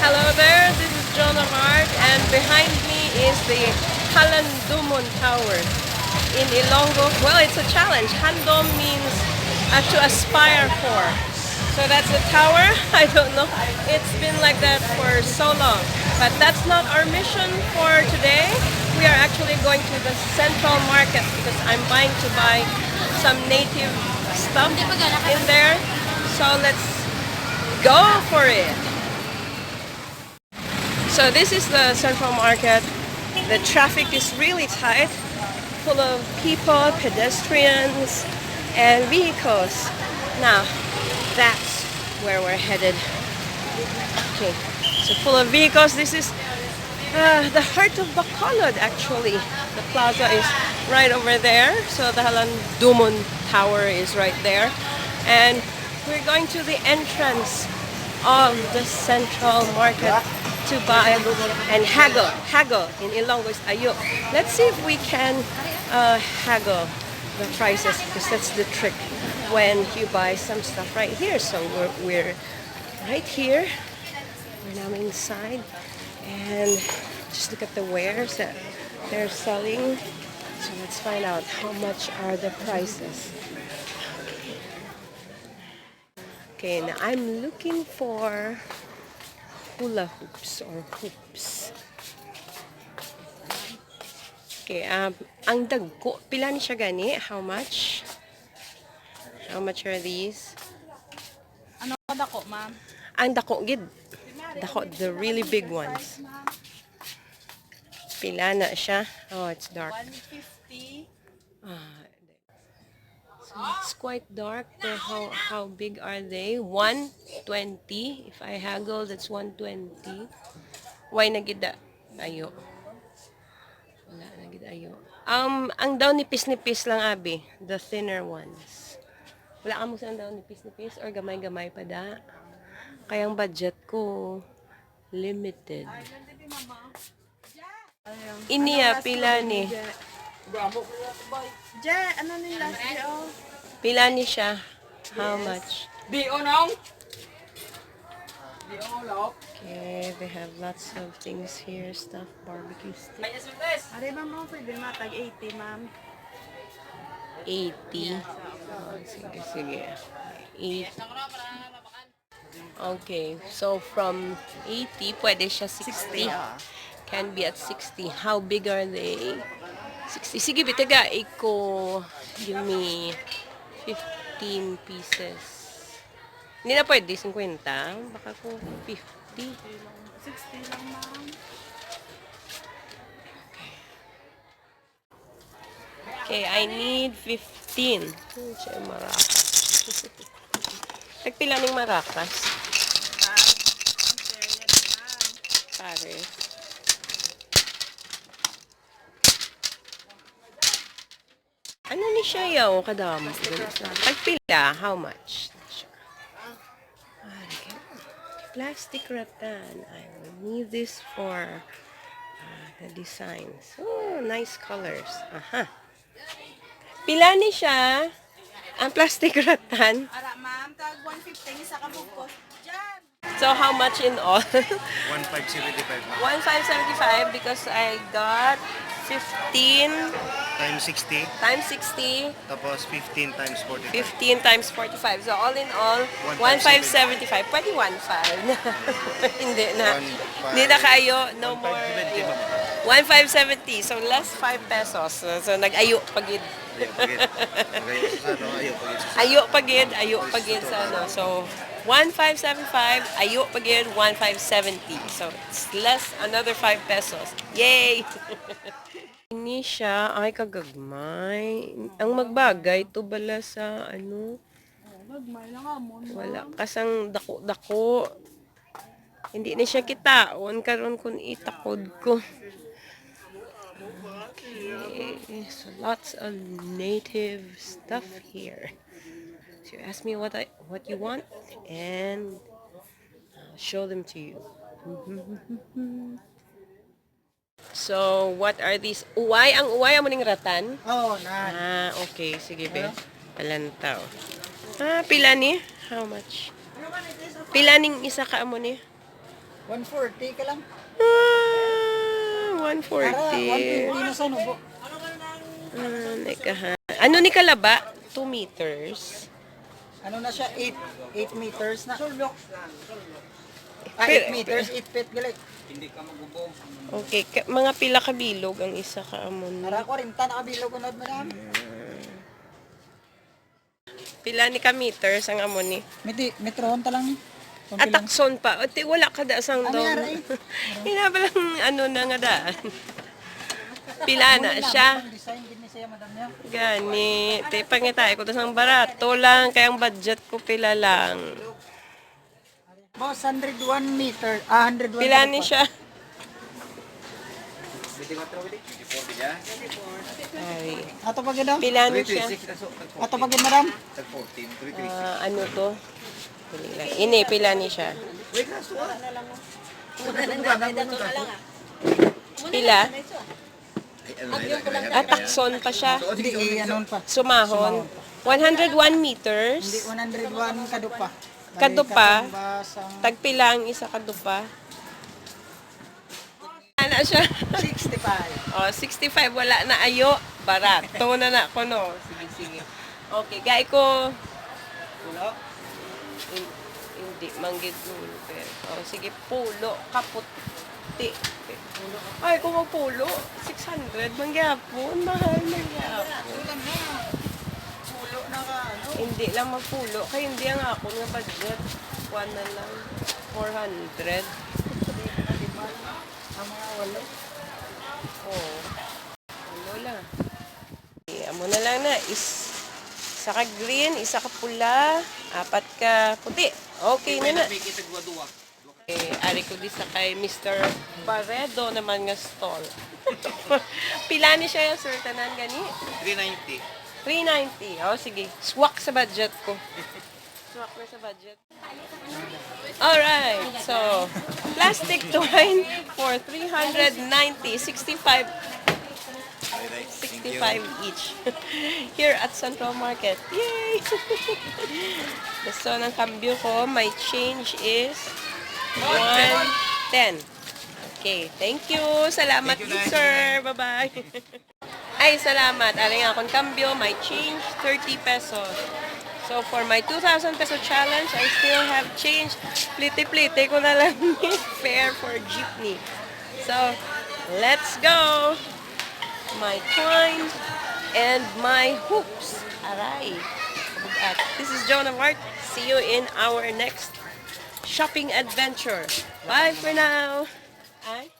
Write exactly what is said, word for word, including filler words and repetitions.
Hello there, this is Joan of Arc, and behind me is the Halandumon Tower in Ilonggo. Well, it's a challenge. Handom means uh, to aspire for. So that's the tower. I don't know. It's been like that for so long. But that's not our mission for today. We are actually going to the central market because I'm buying to buy some native stuff in there. So let's go for it. So this is the central market. The traffic is really tight, full of people, pedestrians, and vehicles. Now, that's where we're headed. Okay, so full of vehicles. This is uh, the heart of Bacolod, actually. The plaza is right over there. So the Halandumon Tower is right there. And we're going to the entrance of the central market to buy and haggle. Haggle in Ilonggo is ayo. Let's see if we can uh, haggle the prices, because that's the trick when you buy some stuff right here. So we're, we're right here. We're now inside. And just look at the wares that they're selling. So let's find out how much are the prices. Okay, now I'm looking for hula hoops or hoops. Okay, um, ang dagko, pila ni siya gani? How much? How much are these? Ano ka dako, ma'am? Ang dako gid. Dako, the really big ones. Pila na siya? Oh, it's dark. One fifty. Ah, so it's quite dark. Pero how, how big are they? One twenty. If I haggle, that's one twenty. Why na gid da? Ayo. Wala na gid ayo. Um, ang daw nipis-nipis lang, abi, the thinner ones. Wala ka mo sa daw nipis-nipis or gamay-gamay pa da? Kaya ang budget ko limited. Ini, ah, pila ni? Ja, ano ni last year, oh? Pila ni siya? How much? Di, oh, nong? Di, oh, lok. Okay, they have lots of things here, stuff, barbecue stick. May S M S. Are ba mo pwede matag eighty, ma'am? Eighty? Oh, sige, sige. Eight. Okay, so from eighty, pwede siya sixty. Sixty, ah. Can be at sixty. How big are they? Sixty. Sige, bitaga, iko, give me fifteen pieces. Hindi na pwede, fifty. Baka ko fifty. Sixty lang, ma'am. Okay, I need fifteen. Hmm, siya maracas. Nagpila ning maracas? Pares. Ano ni siya yaw? Kadamo. Tagpila? How much? Ah, okay. Plastic rattan. I will need this for uh, the designs. Oh, nice colors. Aha. Pila ni siya? Ang plastic rattan? Ara, ma'am, tag one fifty ni sa kabugkos. Diyan. So, how much in all? One five seventy-five, ma'am. One five seventy-five because I got fifteen Times sixty. Times sixty. Tapos fifteen times forty-five. Fifteen times forty-five. So, all in all, one five seventy-five. Pwede one five. Hindi na. Hindi na kayo. No more. One five seventy, ma'am. One five seventy. So, less five pesos. So, so nag-ayo pa gid. Ayo pa gid. Nag-ayo sa, no? Ayo pa gid sa, ayo pa gid, ayo pa gid sa, ano. So, one five seven five, ayo pa gid, one five seventy. So, it's less another five pesos. Yay! Ini siya, ay, kagagmay. Ang magbagay to bala sa, ano, oh, gagmay lang amo, wala kasang dako-dako. Hindi na siya kitaon karon kung itakod ko. Okay, so lots of native stuff here. So you ask me what I what you want and I'll show them to you. So, what are these? Uway, ang uway amo ning ratan? Oo, na. Ah, okay. Sige, be. Ano? Palantaw. Ah, pila ni? How much? Pila ning isa ka amo ni? One forty ka lang. Ah, one forty. Ara, one twenty na sa nubo. Ah, nagkaha-, ano ni kalaba? Two meters. Ano na siya? Eight, eight meters na. Ah, eight meters, eight feet gali. Okay, ka, mga pila ka bilog ang isa ka amo ni? Ara, kwarenta na kabilog unod, madam. Pila ni ka meters ang amo ni? Miti, metrohon ta lang ni. Kung Ah, pilang- takson pa. O, ti, wala ka da sang Ano dong. yara eh? Hinabalang ano na nga daan. Pila na Muna siya? Ang design din ni siya, madam niya. Gani, ti, pangitay ko to sang barato lang, kay ang budget ko pila lang. Boss, hundred one meter. Ah, hundred one Pila ka ni pa. Siya? Ay. Ato pa gid, oh. Pila ni Siya? Ato pa gid, madam. Ah, ano to? Dali lang. Ini, pila ni Siya? Pila? Ah, takson pa siya. Hindi, eh, ano pa. Sumahon. One hundred one meters. Hindi, one hundred one kadupa. Kadupa. Katumba sang Tagpila ang isa kadupa? Ana siya. Sixty-five. Oh, sixty-five, wala na ayo. Barato na na ko, no? Sige, sige. Okay, gay ko. Pulo. Hin-, hindi, manggid mo. Pero, oh, sige, pulo, kaputi. Ay, kung magpulo, six hundred, manggihapon, mahal, manggihapon. Pulo na. Pulo na ka, ano? Hindi lang magpulo, kay hindi ang akon nga budget. Kuan na lang, four hundred. Ang mga walo. Oh. Ano lang. Eh, amo na lang na. Is, isa ka green, isa ka pula, apat ka puti. Okay na na. Eh, ari ko di sa kay Mister Barredo naman nga stall. Pila ni siya, sir, tanan gani? Three ninety. Three ninety. Oh, sige. Swak sa budget ko. Swak na sa budget. Alright, so plastic twine for three hundred ninety, sixty-five, sixty-five each. Here at Central Market. Yay! So, ang kambyo ko, my change is one ten. Okay, thank you. Salamat, Thank you, good Nanay. Sir. Bye-bye. Ay, salamat. Ari nga akon kambyo, my change, thirty pesos. So, for my two thousand peso challenge, I still have change. Pliti-pliti ko na lang ni fare for jeepney. So, let's go! My twine and my hoops. Aray. This is Jonah Mart. See you in our next shopping adventure. Bye for now. Ay.